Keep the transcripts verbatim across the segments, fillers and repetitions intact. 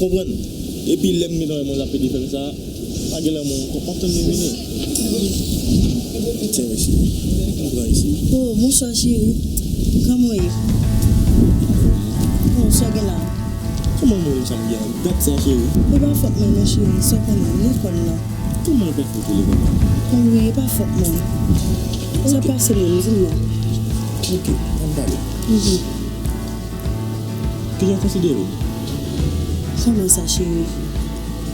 Konprann? Epi lè m gentan wè mwen l ap pede fè m sa, pa gen lanmou ankò, m ap tann li vini. Tiens, mesye, m pran isi. Oh, bonswa, cheri. Kòman w ye? Oh, sa w gen la? Kòman mwen menm sa m gen la? Gad sa, cheri. E pa fòt mwen non, cheri. Sa w konnen, lekòl la. Kòman w pa fè pou lekòl la? Wi, e pa fòt mwen. Sa pase menm, di m non. Ok, ann pale. Mhm. Kijan w konsidere w? Kòman sa, cheri?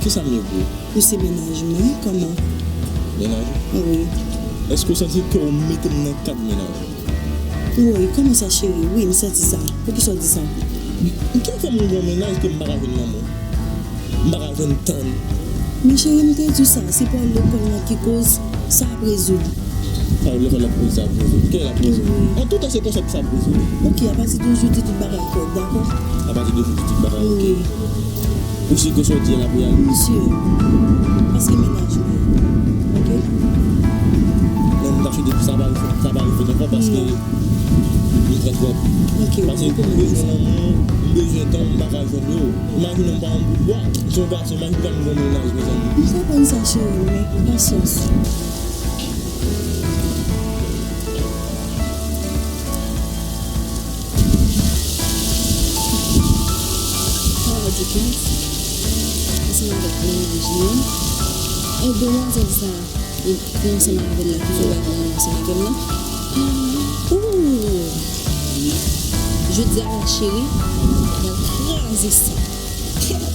Kisa m ye pou ou? Ou se mennaj mwen, kòman? Mennaj ou? Wi. Èske w santi ke w mete m nan kad mennaj ou? Wi, kòman sa, cheri? Wi, m santi sa. Poukisa w di sa? Ki fè m gon mennaj ke m pa ka jwenn lanmou? M pa ka jwenn tann. Men cheri, m te di w sa, se pa lekòl lan ki koz, sa ap rezoud. Sa lekòl la ap koz, sa ap rezoud. Kè l ap rezoud. Antoutan, se konsa ke sa ap rezoud. Ok, apati de jodi, tout bagay kòrèk, dakò? Apati de jodi, tout bagay ok. Wi. Ou si ke sa w di a la pou y ale? Mesye, paske mennaj mwen, ok? Non, m ta swete sa pa refèt, sa pa refèt ankò, paske li trè twòp. Ok. Paske m bezwen lanmou, m bezwen tan, m pa ka jwenn yo. Imajine w m pa yon bout bwa, m se yon gason, imajine w m gon mennaj, mezanmi. M konprann sa, cheri, men pasyans. Sa va di plis. Ansanm avèk mennaj li an. E demwazèl sa a, ki ansanm avè l la, ki fè bagay ansanm avè m nan. Ooh! Jodi a la, cheri, m pral kraze sa. Cheri,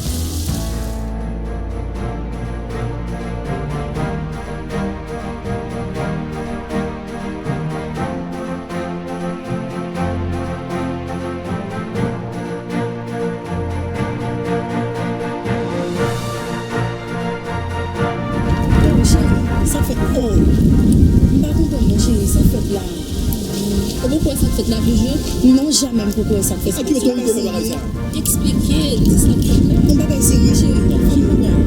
sa fèt. Oh! M pa konprann non, cheri, sa fèt la. Ou poko wè sa k fèt la toujou? Non, jamè m poko wè sa k fèt. Ak ki otorite w fè bagay sa? Eksplike, di sa k fèt la. Yon bagay serye, cheri. Fè m konprann.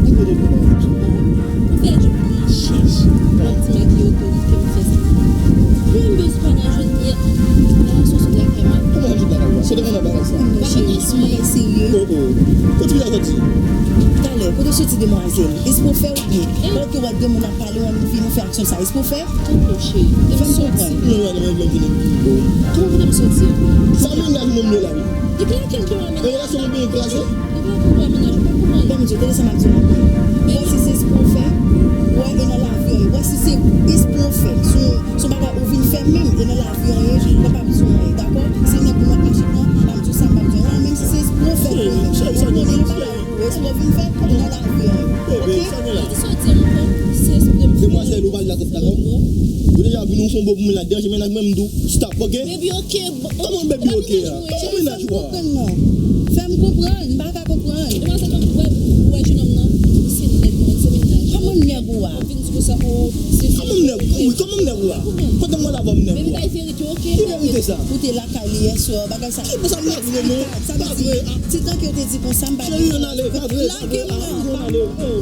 Ou fè jou mwen chèch. Mwen di m ak ki otorite m fè sa. Mwen menm bezwen pa nan jodi a. Nan sou sou lakay mwen. Kòman sa m sou lakay mwen? Kote mwen nan bagay sa? Non, cheri, se yon bagay serye. Oh, oh. Kote vizaj soti? Talè, kote soti demwazèl? Espre w fè oubyen? Pandan ke w wè de moun ap pale, w annik vin ou fè aksyon sa. Espre w fè? Tanpri, cheri. Fè m konprann. Non, non, non, non, non, non. Kòman kote m soti? Sa mennaj mwen m ye la, wi. Depi lè kèl ke w ap mennaj? E relasyon nou byen kraze. Depi lè kèl ke w ap mennaj, ou pa konprann. Bon, Bondye, tande sa m ap di w la. Wè si se espre w fè, wè e nan lavi an ye. Wè si se espre w fè. Se yon, se yon bagay ou vin fè menm, e nan lavi an ye, mwen pa bezwen w ye, dakò? Se nèg ou nan kachèt lan, m ap di w sa, m p ap di w anyen, menm si se espre w fè pou mwen. Ou konnen l pa la. Ou espre w vin fè nan lavi an. Ok? Sa di sa w di ankò, se espre m fè. Demwazèl, ou pa di la tèt la, non? Ou deja vin ou fè yon bo pou mwen la, deranje mennaj mwen, m di w stop, ok? Baby, ok. Kòman baby, ok a? Kòman mennaj ou a? Fè m konprann, non. Fè m konprann, m pa ka konprann. Demwazèl, ou wè, ou wè jenòm nan, se nèg mwen, se mennaj. Kòman nèg ou a? Vin di konsa, oh, se... Kòman nèg, wi, kòman nèg ou a? Kote m wè l avè m nèg ou a? Baby, bay verite, ok? Ki verite sa? Ou te lakay li yè swa, bagay sa. Ki pou sa m pa vle, non? Sa vle di, ti tan ke w te di konsa, m pa... Cheri, ann ale, pa vre, pa vre, ah, ann ale, oh.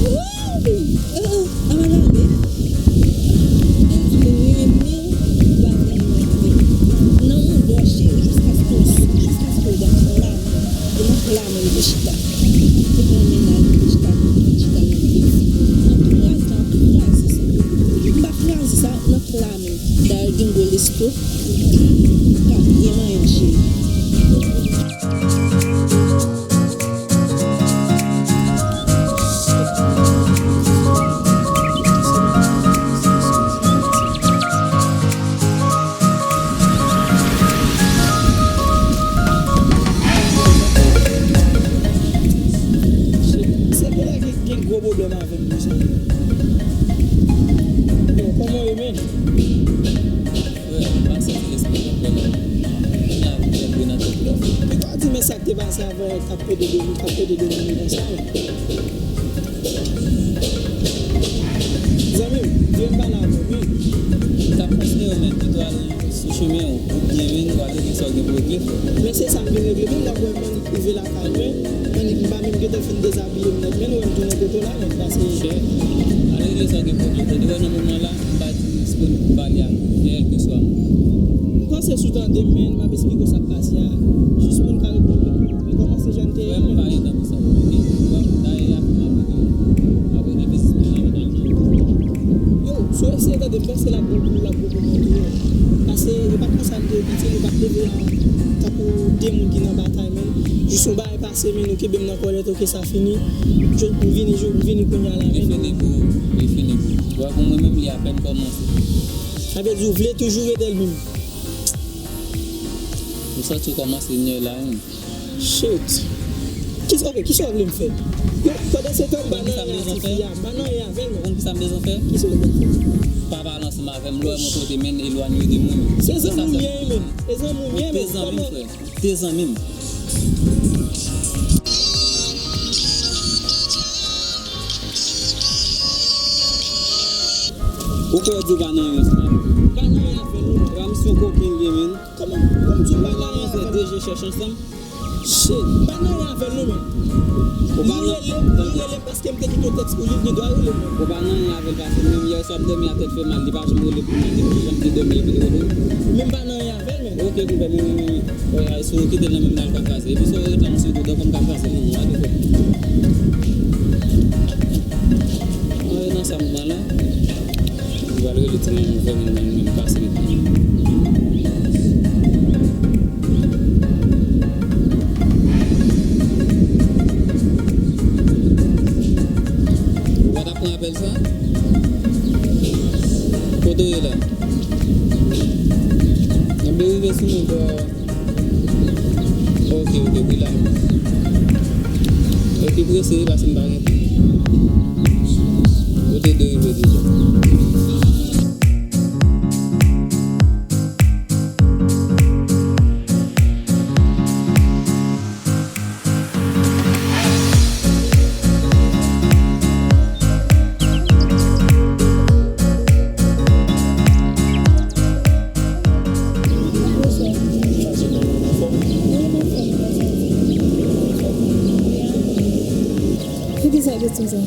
Wouy! Ah, ah, ann ale. Li di m renmen w, ou pa renmen mwen. Nan yon bò, cheri, jiskaske w, jiskaske w dakò la, e nan pla menm pou chita. Ou pran mennaj pou chita, pou chita nan piti. Antouraj la, kraze sa. M pa kraze sa, nan pla menm. Dayè, gen gwo lesto. Ka byen manyen, cheri. Se pou la gen, gen gwo pwoblèm avè m, mezanmi. Yo, kòman w ye, menn? Frè, m pa santi lespri mwen vrèman. M la vrè vrè nan tèt mwen. Ou pa di men sa k te pase avè w k ap pede de, k ap pede de moun yo konsa, men. Zanmi m, vin pale avè m, wi. M t ap konseye w, men, pito al sou chemen w, ou byen vin, w al regle sa w gen pou regle, frè. Men se sa m vin regle, men w ap wè m annik rive lakay mwen, annik m pa menm gentan fin dezabiye m nèt, men w wè m tounen kote w la, men m pase. Frè, al regle sa w gen pou regle, frè. Ou wè nan moman la, m pa disponib pou pale ak kèlkeswa moun. M kwè Se sou tande m, men m ap esplike w sa k pase a, jis pou n ka rekonprann. Rekòmanse jan n te ye. Frè m, pa gen tan pou sa, ok? Frè m, dayè, y ap fè m ap rete w. Ap rete biznis mwen nan menm. Yo, si w eseye tande m, panse l ap bon pou, l ap bon pou mwen tou, yo. Paske yo pa t konsa n te piti, yo pa t leve a tankou de moun ki nan batay, men jis yon bagay pase, men nou kenbe m nan kòlèt, ok, sa fini. M vini, m vini kounye a la, men. Li fini pou ou, li fini pou ou. Wè, pou mwen menm, li apèn kòmanse. Sa vle di, ou vle toujou rete l menm. Ou santi w kòmanse nyè la, wi. Shit. Kisa, ok, kisa w vle m fè? Yo, pandan se tan, m pa nan anyen ak tifi a. M pa nan anyen avè l, non. Ou konn kisa m bezwen fè? Kisa w vle m fè? Pa pale ansanm avè m. Lè w wè m yon kote, men, elwanye w de mwen. Se zanmi w m ye, men. Se zanmi w m ye, men. Ou te zanmi m, frè. Ou te zanmi m. Ou kwè w di w pa nan anyen ansanm avè m? M pa nan anyen avè l, non. Epa misye yon koken l ye, men. Kòman, kòman w di w pa nan anyen avè l? De je chèche ansanm. Shit, m pa nan anyen avè l, non, men. Ou pa nan. Li rele m, li rele m paske m te kite yon tèks pou li, li gen dwa rele m, men. Ou pa nan anyen avè l paske menm yè swa m dòmi a tèt fè mal, li pa janm rele m pou mande m kijan m te dòmi epi li rele m. Men m pa nan anyen avè l, men. Ok, konpè, men, men, men, men. Wè, si w kite l nan men m, l al ka kraze. Epi si w ret la, m sou do, dan kò m ka kraze, non, non, ap fè. Antre nan sa m pran la. M pral rele ti manman fè vin ban m, men m pase ret. Ou pa t ap pran apèl sa? Kote w ye la? Enben rive sou mwen, bro. Ok, ok, wi la. Epi prese, paske m pa gen tan. Ou te dwe rive deja. Poukisa kesyon sa?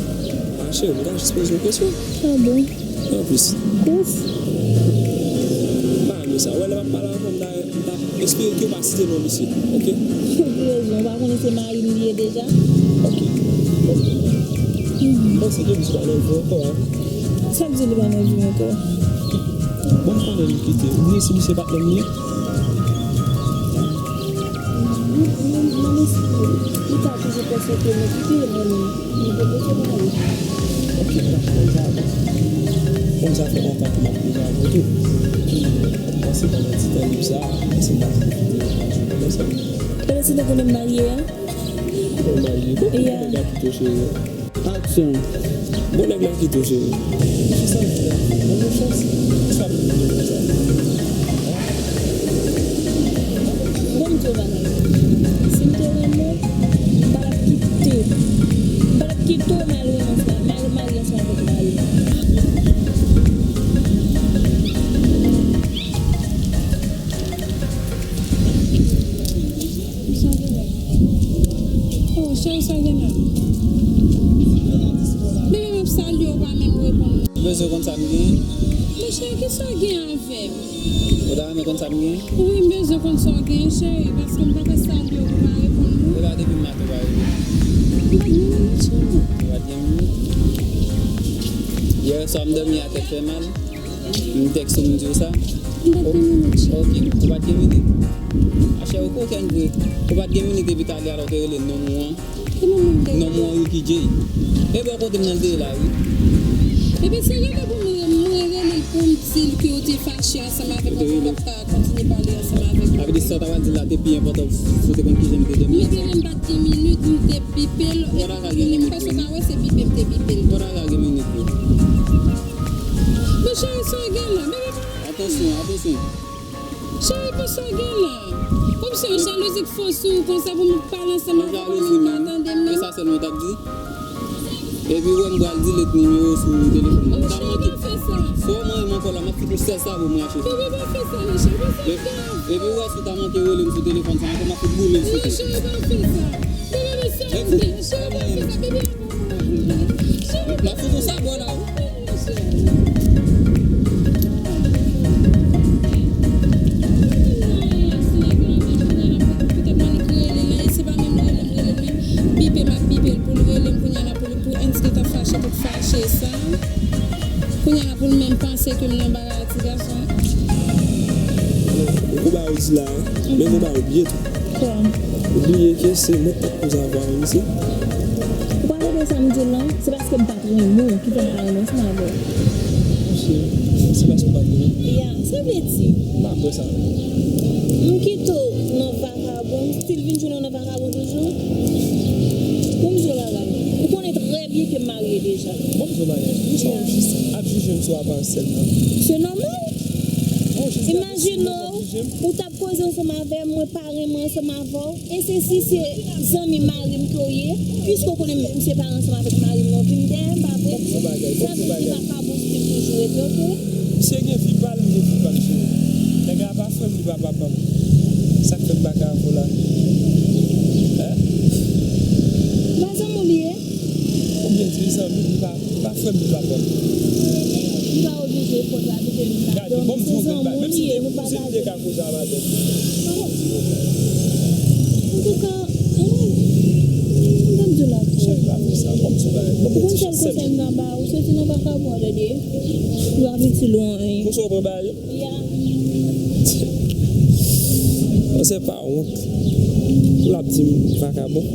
Ah, cheri, m ta jis poze yon kesyon. Ah bon? Anplis. Kouf. Pa renmen sa. Wè, lè m ap pale avè w, m ta, m ta espere ke w pa site non misye. Ok? Ou gen rezon, ou pa konnen se mari m li ye deja? Ok. Ok. Mhm. Bon, se ke misye pa nan vi ankò, a. Sa k di li pa nan vi ankò? Bon, m konnen li kite. Ou bliye si misye pa t menm li? Mwen, mwen, mwen, li ta toujou panse ke mwen kite l, mwen menm. Mwen te bezwen mari. Ok, m pa konn sa tou. Konn sa fè lontan ke m ap koze avè w tou. Mwen panse pandan ti tan lib sa, mwen se pa ti fini nan jounen sa. Konnen si te konnen m marye a? Ou marye? Bon, yeah. Nèg la kite w, cheri. Aksyon. Bon nèg la kite w, cheri. Kisa w di la? Ban m yon chans. Kisa w di konsa? Bon, m di w bagay. Si m te renmen w, m pa t ap kite w. M pa t ap kite w m al renmen w, m al marye ansanm avèk mari m. Sa gen la? Oh, cheri, sa gen la? Bebe, m ap salye w, ou pa menm reponn mwen. Ou bezwen konn sa m gen? Men cheri, kisa w gen avè m? Ou ta renmen konn sa m gen? Wi, m bezwen konn sa w gen, cheri, paske m pa ka salye w, ou pa reponn mwen. E pa depi maten ou pa reponn mwen? M pa t gen minit, cheri. Ou pa t gen minit? Yè swa m dòmi a tèt fè mal. M tèks ou, m di w sa? M pa t gen minit, cheri. Ok, ou pa t gen minit. A chè, ou kokenn vre. Ou pa t gen minit epi talè a lè w te rele nonm ou an. Ki nonm ou m te rele? Nonm ou an Ricky Jay. E bò kote m nan l te ye la, wi. Epi se rele pou mwen, mwen rele l pou m di l ke w te fache ansanm avèk mwen, pou m p ap ka kontinye pale ansanm avèk ou. Sa vle di sa w ta pral di l la te pi enpòtan si w te konn kijan m te dòmi ansanm. Mezanmi, m pa t gen minit, m te bipe l. Ou pa ta ka gen minit vre. Paske w ka wè se bipe m te bipe l. Ou pa ta ka gen minit vre. Men cheri, sa w gen la? Bebe, pa... Atansyon, atansyon. Cheri, pou sa w gen la? Ou se yon jalouzi k fò sou ou konsa pou m pale ansanm avè w, ou pa menm ka tande m nan? E sa sèlman w t ap di? Epi w wè m pral delete nimewo sou telefòn nan. M ta manke. Fò w mwen renmen ankò la, m ap fout ou sèz sabo mwen achte. Bebe, pa fè sa non, cheri, pa fè sa. Epi w wè si w ta manke rele m sou telefòn sa ankò, m ap fout boule l sou kou. Non, cheri, pa fè sa. Bebe, men sèz mil, cheri, pa fè sa, bebe. M ap fout ou sabo la, wi. Sa, kounye a pou l menm panse ke m nan bagay ti gason. Ou ba yo di la, men ou ba yo bliye tou. Kwa? Ou bliye ke se mwen k pa t poze avwa menm isi. Ou pa tande sa m di w lan? Se paske m pa t renmen w ki fè m pa renmen ansanm avè w. Monchè, se paske ou pa t renmen m? Ya, sa vle di. M pa kwè sa. M kite w nan vakabon, still vin jwenn w nan vakabon toujou. Bon, m di w bagay. Ou konnen trè byen ke m marye deja. Bon, m di w bagay. Pou sa w jis ap jije m sou aparans sèlman? Se nòmal. Imajine w, ou t ap koze ansanm avè m, mwen pa renmen ansanm avè w. E se si se zanmi mari m ke w ye, piske w konnen m separe ansanm avèk mari m nan, vin dèyè m, pa vre? Bon, m di w bagay, bon, m di w bagay. Sa vle di vakabon still toujou rete, oke? Misye gen vi pa l, m gen vi pa m, cheri. Nèg la pa frè m, li pa papa m. Sa k fè m pa ka avè w la? Hein? M pa zanmi w li ye. Ou byen di li zanmi m, li pa, li pa frè m, li pa papa m. Li pa oblije fò l abite m la. Gade, bon, m di w grenn bagay. Menm si m te, si m te ka koze a madanm. Antouka, m t ap di w la tou. Cheri, pa fè sa, bon, m di w bagay. Ou konn sèl konsèy m ka ba w, soti nan vakabon an, tande. Yo ap itil ou anyen. Pou sa w pran bagay yo? Ya. Bon, se pa wont. Pou l ap di m vakabon.